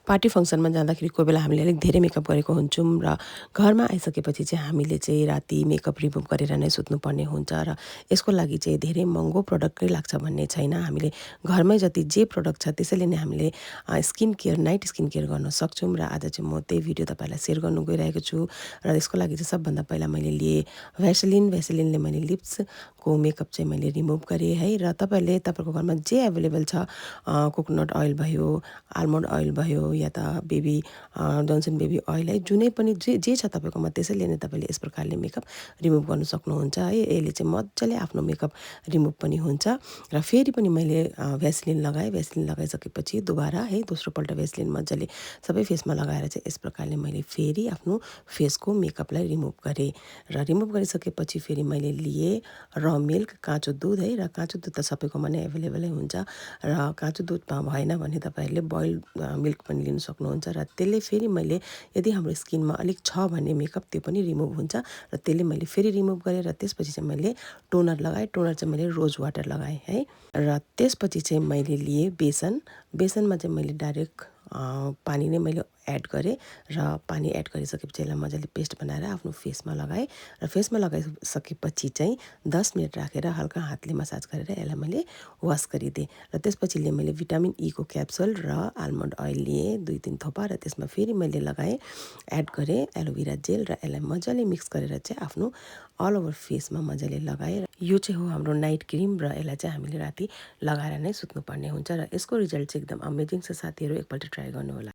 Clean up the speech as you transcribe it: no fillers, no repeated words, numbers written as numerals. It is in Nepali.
पार्टी फङ्सनमा जाँदाखेरि कोही बेला हामीले अलिक धेरै मेकअप गरेको हुन्छौँ र घरमा आइसकेपछि चाहिँ हामीले चाहिँ राति मेकअप रिमुभ गरेर नै सुत्नुपर्ने हुन्छ र यसको लागि चाहिँ धेरै महँगो प्रडक्टै लाग्छ भन्ने छैन। हामीले घरमै जति जे प्रडक्ट छ त्यसैले नै हामीले skin care night skin care गर्न सक्छौँ र आज चाहिँ म त्यही भिडियो तपाईँलाई सेयर गर्नु गइरहेको छु र यसको लागि चाहिँ सबभन्दा पहिला मैले लिएँ भ्यासलिनले मैले लिप्सको मेकअप चाहिँ मैले रिमुभ गरेँ है र तपाईँहरूको घरमा जे एभाइलेबल छ कोकोनट अइल भयो, आल्मोन्ड अइल भयो या त जोन्सन बेबी अइल है जुनै पनि जे छ तपाईँकोमा त्यसैले नै तपाईँले यस प्रकारले मेकअप रिमुभ गर्न सक्नुहुन्छ है। यसले चाहिँ मजाले आफ्नो मेकअप रिमुभ पनि हुन्छ र फेरि पनि मैले भ्यासलिन लगाइसकेपछि दोबारा है दोस्रोपल्ट भ्यासलिन मजाले सबै फेसमा लगाएर चाहिँ यस प्रकारले मैले फेरि आफ्नो फेसको मेकअपलाई रिमुभ गरेँ र रिमुभ गरिसकेपछि फेरि मैले लिएँ र मिल्क काँचो दुध है र काँचो दुध त सबैकोमा नै एभाइलेबलै हुन्छ र काँचो दुध भएन भने तपाईँहरूले बोइल मिल्क पनि लिन सक्नुहुन्छ र त्यसले फेरि मैले यदि हाम्रो स्किनमा अलिक छ भने मेकअप त्यो पनि रिमुभ हुन्छ र त्यसले मैले फेरि रिमुभ गरेँ र त्यसपछि चाहिँ मैले टोनर लगाएँ। टोनर चाहिँ मैले रोज वाटर लगाएँ है र त्यसपछि चाहिँ मैले लिएँ बेसनमा चाहिँ मैले डाइरेक्ट पानी नै मैले एड गरेँ र पानी एड गरिसकेपछि यसलाई मजाले पेस्ट बनाएर आफ्नो फेसमा लगाएँ र फेसमा लगाइसकेपछि चाहिँ 10 मिनट राखेर हल्का हातले मसाज गरेर यसलाई मैले वास गरिदिएँ र त्यसपछि मैले भिटामिन ई को क्याप्सुल र आल्मोन्ड अइल लिएँ 2-3 थोपा र त्यसमा फेरि मैले लगाएँ एड गरेँ एलोभेरा जेल र यसलाई मजाले मिक्स गरेर चाहिँ आफ्नो अल ओभर फेसमा मजाले लगाएँ। यो चाहिँ हो हाम्रो नाइट क्रिम र यसलाई चाहिँ हामीले राति लगाएर नै सुत्नुपर्ने हुन्छ र यसको रिजल्ट चाहिँ एकदम अमेजिङ छ साथीहरू, एकपल्ट ट्राई गर्नु होला।